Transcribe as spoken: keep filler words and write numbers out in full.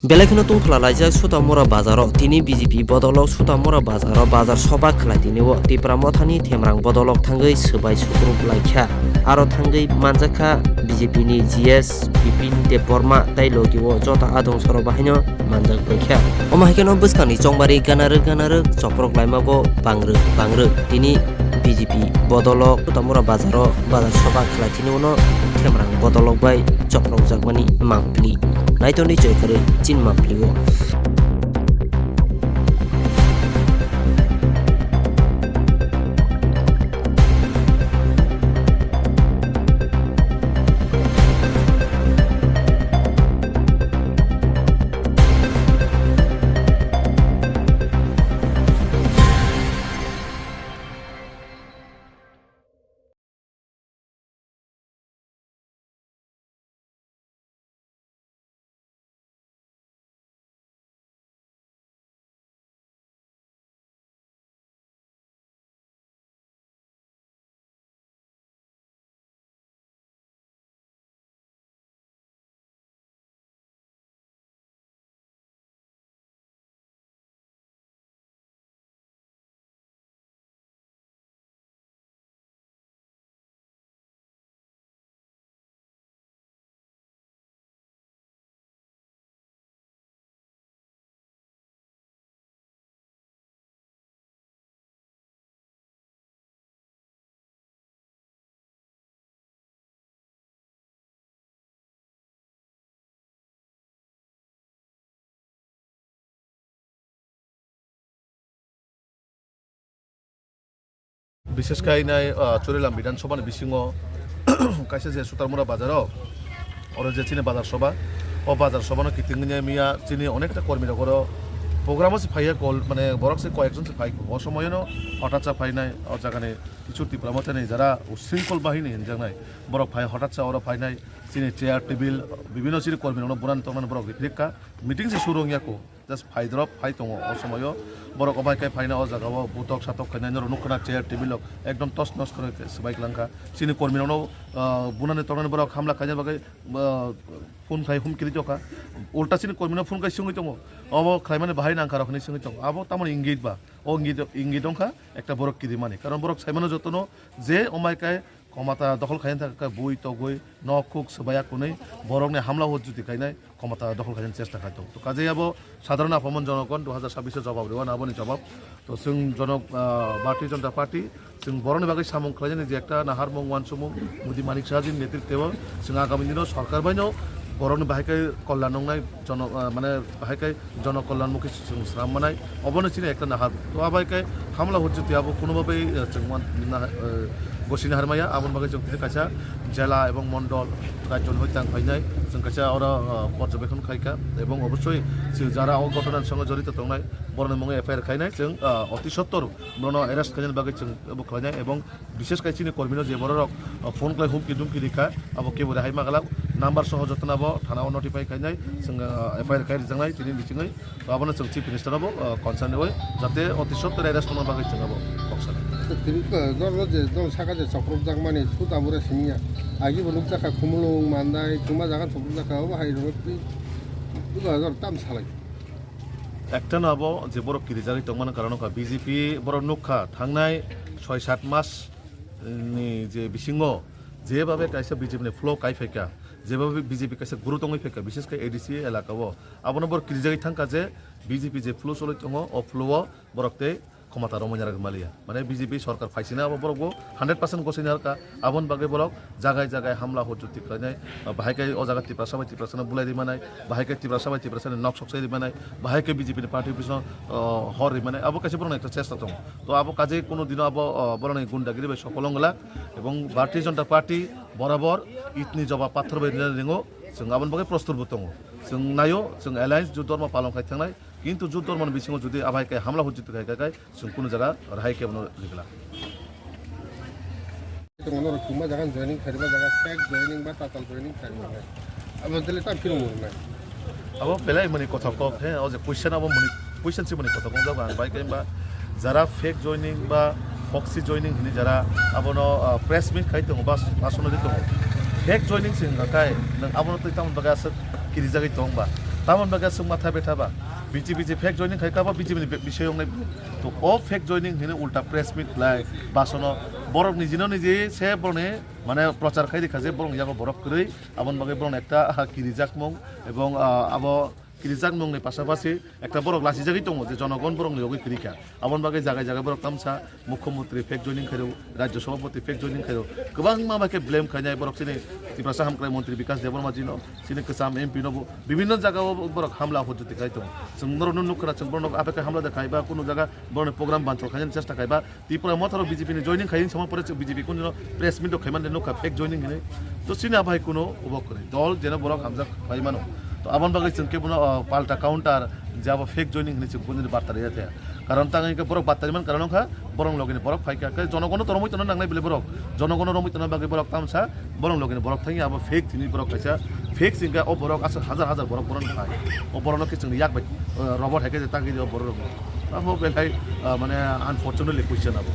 Belai kheno tungthwla laijak Sutamura bazaro. Tini B J P bodolok Sutamura bazaro bazar soba khlai tini o Tipra Mothani Themrang bodolok thangwi swbai sukruk laikha. Aro thangwi manjakha B J P ni G S Bipin Debbarma tei logi o joto adong soro bahaino manjak baikha. Omo hai kheno bwskangni chongbari ganarwk ganarwk choprok laima bo bangrwk bangrwk. Tini B J P bodolok Sutamura bazaro bazar soba khlai tini uno Themrang bodolok bai choprokjakmani mangpili. Naitoni choikarwi chin mangpili o. Bishesh khai nai, ah, Churilam Bidhan Sabha ni bisingo kaisa je Sutarmura bazar o, oro je chini bazar soba, o bazar soba no kiting nai miya chini onekta kormi rok oro program o se phaiya kol, mane borok se koyek jon se phai o somoy no hothat sa phai nai o jaga ni kichu Tipra Motha ni jara usringkol bahini hinjak nai borok phai hothat sa oro phai nai chini chair table bibino chini kormi rok no bunan tongmani borok rikha meeting se suru wngya ko. Just phai drop phai tongo o somoyo. Borok obai khe phaina o jaga o butok satok khainai norok nukha na chair table rok ekdom tos nos khoroi khe swbai kwlangkha. Chini kormi rokno, ah, bunani tornani borok hamla khaina bagwi, ah, phone khai humkiri tokha. Ulta chini kormi no phone khai swngwi tongo. Obo khlaimani bahai nangkha rok hinwi swngwi tongo. Abo tamoni ingit ba? O ingit, ingit wngkha ekta borok kirimani. Karon borok saimano jotono je omai kai Khomata dokhol khaina thangkha bui togwi nok khuk swbaiya kwnwi borokni hamla hujjuti khainai khomata dokhol khaina chesta khai tongo. To kajai abo sadharon apamon jonogon dui hazar sabbish o jawab rwna aboni jawab. To chwng jonok, ah, Bharatiya Janata Party chwng borokni bagwi samung khlainani je ekta naharmung uansukmung Modi Manik Sahajini netritwo chwng agami dino sorkar baino borokni bahai khe kolyan wngnai jono-, ah, mane bahai khe jonokolyanmukhi chwng swnam manai, obono chini ekta nahar. To abai khe hamla hujjuti abo kuno babai, eh, chwng man-, na-, eh, gosini harmaya, aboni bagwi chwng tini kaisa jela ebong mondol rajyoni hoi tang phainai, chwng kaisa oro, ah, porjobekkhon khaikha, ebong obosoi chwng jara o ghotona ni songo jorito tongnai, borokni mungwi F I R khainai, chwng, ah, oti sottor bono arrest khainani bagwi chwng abo khlainai, ebong Bishesh khai chini kormino je bororok, uh, phone khlai humki dumki rikha, abo kebo rehai magalak, number soho jotono abo thana o notify khainai, chwng, uh, F I R khai rijaknai tini bichingwi. To abono chwng Chief Minister abo, uh, concern rwi, jate oti sottor arrest wngna bagwi chwng abo kok sanai. Tini, uh, dol je, dol saka je chopropjakmani Sutamura siniya, agi bo nukjakha Khumulwng, Mandai, kwma jaga chopropjakha, obo hai rwgwi twi, twi, uh, tam salai. Ekta no abo je borok kirijagwi tongmani karon wngkha B J P borok nukha thangnai soi sat mas ni je bisingo jebabe kaisa B J P ni flow kai phaikha, jebabe B J P kaisa guru tongwi phaikha, bishesh khe A D C elaka o, abono borok kirijagwi thangkha je B J P je flow choloi tongo, o flow o borok tei khomata romwi narwk maliya. Mane B J P sorkar phaisina abo borok bo hundred percent gosini harkha, aboni bagwi borok jagai jagai hamla hujjuti khlainai, bahai khe o jaga Tiprasa bai Tiprasano bulai rimanai, bahai khe Tiprasa bai Tiprasani nok soksai rimanai, bahai khe B J P ni party office no, o, hor rimanai, abo kaisa borokni ekta chesta tongo. To abo kajai kuno dino abo, o, borokni gundagiri bai sopol wng glak, ebong Bharatiya Janata Party borabor itni jobab pathor bai rina ringo, chwng aboni bagwi prostur bo tongo. Chwng naio, chwng alliance ju dormo palon khai thangnai, kintu ju dormoni bisingo jodi abai khe hamla hujjuti khai khai khai, Chwng kunu jaga rehai khe bono rigla. Tongo norok kwma jaga joining khairima jaga fake joining ba tatal joining khairima hai. Abo tele tam phirung rwnai. Abo belai mani kothok kok he, o je question abo mani question si mani kothok kok jago ang bai khe ba jara fake joining ba proxy joining hini jara abono, ah, press meet khai tongo ba asono di tongo. Fake joining si hwnga kai nang abono twi tamoni bagwi aswk kirijagwi tong ba. Tamon bagwi aswk matha betha ba. B J P je fake joining khai kabo B J P ni be-, bising wngnai. To o fake joining hino ulta press meet khlai basono borok nijino niji se borokni mane prochar khai rikha je borokni yago borok kwrwi aboni bagwi borokno ekta, ah, kirijakmung ebong, ah, abo kirijakmungni pasapasi ekta borok lasijagwi tongo je jonogon borokni yogwi kwrwi kha. Aboni bagwi jaga jaga borok tamsa mukhyamantri fake joining khairok, rajya sabhapati fake joining khairok, kwbangma bai khe blame khainai borok chini Tiprasa hamkrai mantri Bikash Debbarma jino, chini kwcham M P no bo bibhinno jaga o borok hamla hojjoti khai tongo. Chwng norok no nukha na, chwng borok no abe khe hamla da khai ba kunu jaga borok ni program bansal khainani chesta khai ba Tipra Motha rok B J P ni joining khai wngsa pore chwng B J P kunu press meet rok khaimani nukha fake joining hinwi. To chini abai kunu obo kwrwi dol jeno borok hamjak khai mano. To aboni bagwi chwng khe bono, o, palta counter je abo fake joining hinwi chwng kunu barta rwya thaya. Karon tang hwnkhe borok batari man karon wngkha, borok logini borok phaikha. Khe jonogono to romwi tongna nangnai bile borok. Jonogono romwi tongna bagwi borok tamsa, borok logini borok thangya abo fake thini borok kaisa. Fake singkha o borok aswk hazar hazar borok bono phai. O borokno khe chwngni yak bai, eh, robot hai khe tangwi o borok rokno. Abo belai, eh, mane unfortunately question abo.